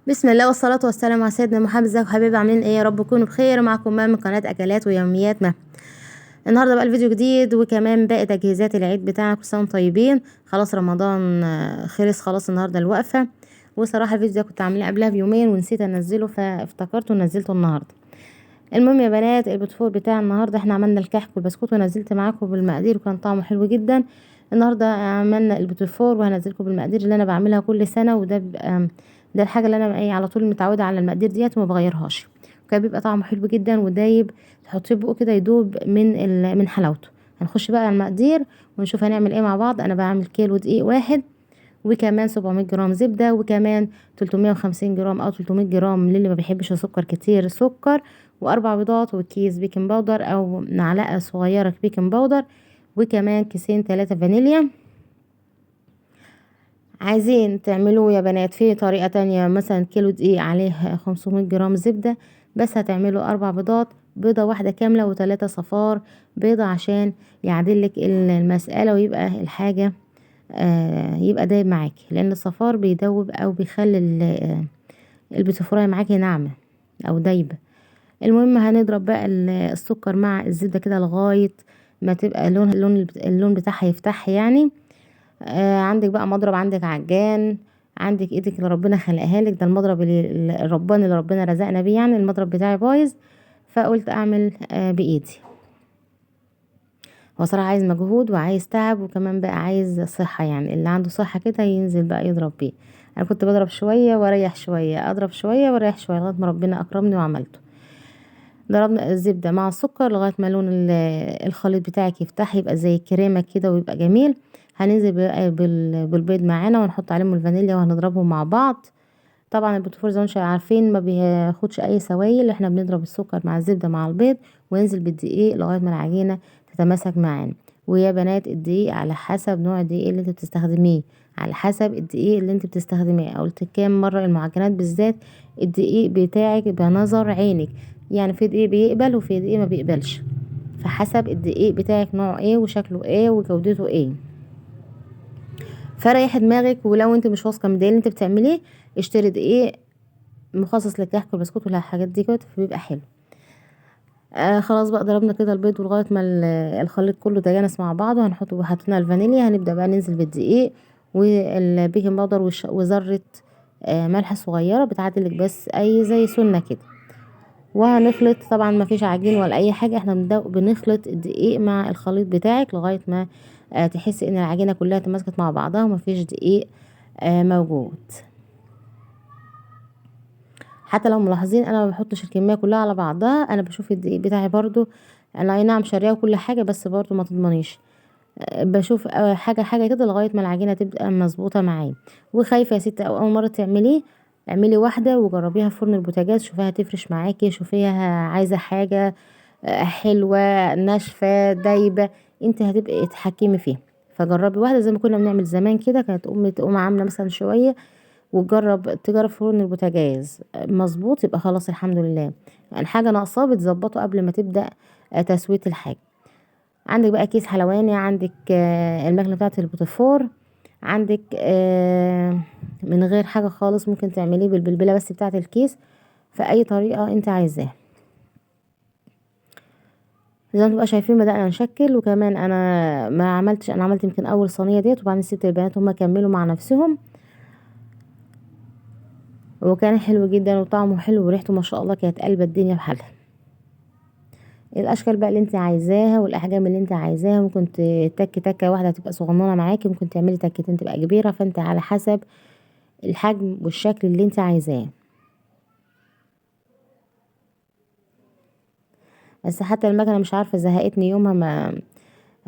بسم الله والصلاة والسلام على سيدنا محمد. ازيكم حبايبي، عاملين ايه؟ يا رب تكونوا بخير. معكم من قناة اكلات ويوميات مها. النهارده بقى الفيديو جديد وكمان باقي تجهيزات العيد بتاعنا. كل سنة وانتم طيبين. خلاص رمضان خلص خلاص، النهارده الوقفة. وصراحة الفيديو ده كنت عاملاه قبلها بيومين ونسيت انزله، فافتكرته ونزلته النهارده. المهم يا بنات، البوتفور بتاع النهارده احنا عملنا الكحك والبسكوت ونزلت معاكم بالمقادير وكان طعمه حلو جدا. النهارده عملنا البوتفور وهنزلكم بالمقادير اللي انا بعملها كل سنة، وده بيبقى ده الحاجة اللي انا على طول متعوده على المقادير ديت وما بغيرهاش. وكان بيبقى طعمه حلو جدا ودايب، تحطيه بقه كده يدوب من حلاوته. هنخش بقى على المقادير ونشوف هنعمل ايه مع بعض. انا بعمل كيلو دقيق واحد، وكمان 700 جرام زبدة، وكمان 350 جرام او 300 جرام للي ما بيحبش السكر كتير سكر، واربع بيضات، وكيس baking powder او معلقه صغيرة baking powder، وكمان كيسين 3 فانيليا. عايزين تعملوه يا بنات في طريقه تانية، مثلا كيلو دقيق عليه 500 جرام زبدة، بس هتعملوا 4 بيضات، بيضة واحدة كاملة و3 صفار بيضة عشان يعدلك المسألة ويبقى الحاجة يبقى دايب معاكي، لأن الصفار بيدوب أو بيخلي البتفوراية معاكي ناعمة أو دايبة. المهم هنضرب بقى السكر مع الزبدة كده لغاية ما تبقى اللون بتاعها يفتح يعني. عندك بقى مضرب، عندك عجان، عندك ايدك اللي ربنا خلقها لك، ده المضرب الرباني اللي ربنا رزقنا بيه يعني. المضرب بتاعي بايظ فقلت اعمل بايدي. هو صراحة عايز مجهود وعايز تعب، وكمان بقى عايز صحة، يعني اللي عنده صحة كده ينزل بقى يضرب بيه. انا كنت بضرب شوية واريح شوية، اضرب شوية واريح شوية، لغاية ما ربنا اكرمني وعملته. ضربنا الزبدة مع السكر لغاية ما لون الخليط بتاعك يفتح، يبقى زي الكريمة كده ويبقى جميل. هننزل بقى بالبيض معانا ونحط عليهم الفانيليا وهنضربهم مع بعض. طبعا البوتفور زي ما انتم عارفين ما بياخدش اي سوائل، احنا بنضرب السكر مع الزبدة مع البيض وننزل بالدقيق لغاية ما العجينة تتماسك معانا. ويا بنات الدقيق على حسب نوع الدقيق اللي انت بتستخدميه، على حسب الدقيق اللي انت بتستخدميه. قلت كام مرة المعجنات بالذات الدقيق بتاعك بنظر عينك، يعني في دقيق بيقبل وفي دقيق ما بيقبلش، فحسب الدقيق بتاعك نوعه ايه وشكله ايه وجودته ايه. فريحي دماغك، ولو انت مش واثقة من الدقيق اللي انت بتعمليه اشتري دقيق مخصص للكحك والبسكوت والحاجات دي كده، فبيبقى حلو. خلاص بقى ضربنا كده البيض ولغاية ما الخليط كله تجانس مع بعضه. هنحط وحطينا الفانيليا. هنبدا بقى ننزل بالدقيق وال baking powder وذره ملح صغيرة بتعدلك بس اي زي سنة كده، وهنخلط. طبعا ما فيش عجين ولا اي حاجة، احنا بنخلط الدقيق مع الخليط بتاعك لغاية ما تحسي ان العجينة كلها تماسكت مع بعضها ومفيش دقيق موجود. حتى لو ملاحظين انا ما بحطش الكمية كلها على بعضها، انا بشوف الدقيق بتاعي برضو، انا اي نعم شارياه وكل حاجة، بس برضو ما تضمنيش، بشوف حاجة حاجة كده لغاية ما العجينة تبقى مظبوطة معايا. وخايفة يا ستي او اول مرة تعمليه، اعملي واحدة وجربيها في فرن البوتاجاز، شوفيها تفرش معاكي، شوفيها عايزه حاجة حلوة ناشفة دايبه، انت هتبقي تحكمي فيها. فجربي واحدة زي ما كنا بنعمل زمان كده، كانت امي تقوم عامله مثلا شوية وتجرب، تجرب في فرن البوتاجاز مظبوط يبقى خلاص الحمد لله. يعني حاجة ناقصاه بتظبطه قبل ما تبدا تسويه الحاجة. عندك بقى كيس حلواني، عندك المكنه بتاعه البوتفور، عندك من غير حاجة خالص ممكن تعمليه بالبلبله بس بتاعه الكيس، فاي طريقه انت عايزاها. زي ما انتم شايفين بدأنا نشكل. وكمان انا ما عملتش، انا عملت يمكن اول صينية ديت وبعدين سبت البنات هما كملوا مع نفسهم، وكان حلو جدا وطعمه حلو وريحته ما شاء الله كانت قلبه الدنيا بحالها. الاشكال بقى اللي انت عايزاها والاحجام اللي انت عايزاها، ممكن تك تكه واحدة تبقى صغننه معاكي، ممكن تعملي تكتين تبقى كبيرة، فانت على حسب الحجم والشكل اللي انت عايزاه. بس حتى المكنه مش عارفه زهقتني يومها،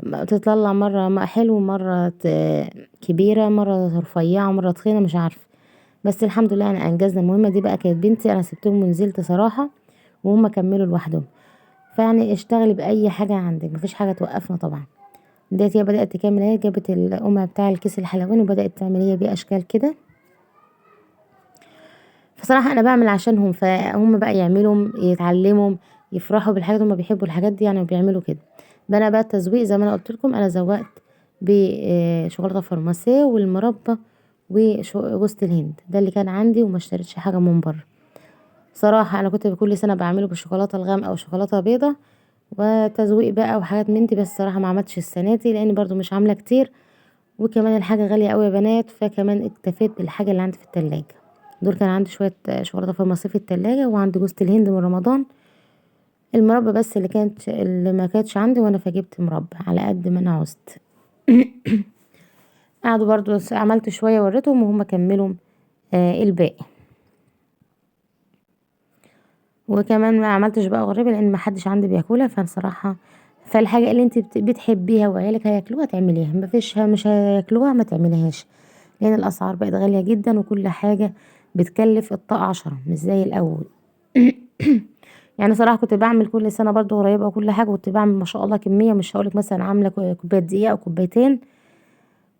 ما تطلع مرة ما حلو، مرة كبيرة، مرة رفيعة، مرة تخينة، مش عارفه. بس الحمد لله انا انجزنا المهمة دي. بقى كانت بنتي، انا سبتهم ونزلت صراحة وهم كملوا لوحدهم. فيعني اشتغلي باي حاجة عندك، مفيش حاجة توقفنا طبعا. ديت هي بدات تكمل، هي جابت القمع بتاع الكيس الحلواني وبدات تعمل هي بيه اشكال كده. فصراحة انا بعمل عشانهم، فهم بقى يعملوا يتعلموا يفرحوا بالحاجات، هم بيحبوا الحاجات دي يعني وبيعملوا كده. انا بقى التزويق زي ما انا قلت لكم، انا زوقت بشوكولاته فرماسيه والمربى وجوزة الهند، ده اللي كان عندي وما اشتريتش حاجة من بره. صراحة انا كنت كل سنة بعمله بالشوكولاته الغامقه وشوكولاته بيضة وتزويق بقى وحاجات من دي، بس صراحة ما عملتش السنة دي لان برضو مش عامله كتير، وكمان الحاجة غالية قوي يا بنات، فكمان اكتفيت بالحاجة اللي عندي في التلاجة. دول كان عندي شوية شوكولاتة فرماسيه في التلاجة، وعندي جوزة الهند من رمضان، المربى بس اللي ما كانتش عندي، وانا فجبت مربى على قد ما انا عوزت. قعدوا برضو عملت شوية وريتهم وهم كملوا الباقي. وكمان ما عملتش بقى غريبة لان ما حدش عندي بياكلها، فبصراحة فالحاجه اللي انت بتحبيها وعيالك هياكلوها تعمليها، ما فيش مش هياكلوها ما تعمليهاش، لان الاسعار بقت غالية جدا وكل حاجة بتكلف الطاقة 10 مش زي الاول. يعني صراحة كنت بعمل كل سنة برضو غريبة وكل حاجة، كنت بعمل ما شاء الله كمية، مش هقولك مثلا عامله كوباية دقيق او كوبايتين،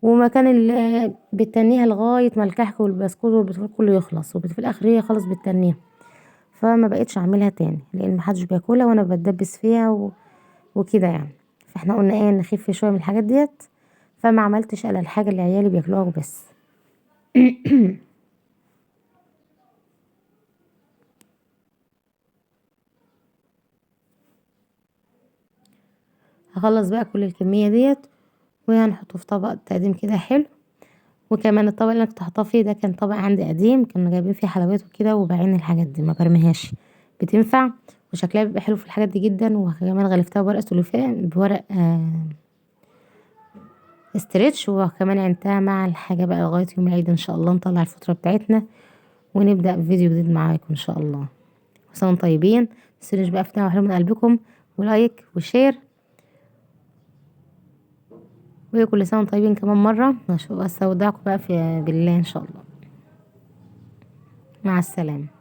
وما كان بتنيها لغاية ما الكحك والبسكوت والبسكوت كله يخلص، وفي الاخر هي خلاص بتنيها، فما بقتش اعملها تاني لان محدش بياكلها وانا بتدبس فيها وكده يعني. فاحنا قلنا ايه نخف شوية من الحاجات ديت، فما عملتش الا الحاجة اللي عيالي بياكلوها وبس. هخلص بقى كل الكمية ديت وهنحطه في طبق تقديم كده حلو. وكمان الطبق اللي انا كنت حاطاه فيه ده كان طبق عندي قديم، كانوا جايبين فيه حلويات وكده وباعين الحاجات دي، ما برميهاش، بتنفع وشكلها بيبقى حلو في الحاجات دي جدا. وكمان غلفتها بورق سلوفان، بورق استرتش، وكمان عينتها مع الحاجة بقى لغاية يوم العيد ان شاء الله نطلع الفطرة بتاعتنا ونبدأ فيديو جديد معاكم ان شاء الله. كل سنة وانتم طيبين، متنسونيش بقى في دعوة حلوة من قلبكم و like و share، وكل سنة وانتم طيبين كمان مرة. استودعكم بقى في بالله ان شاء الله. مع السلامة.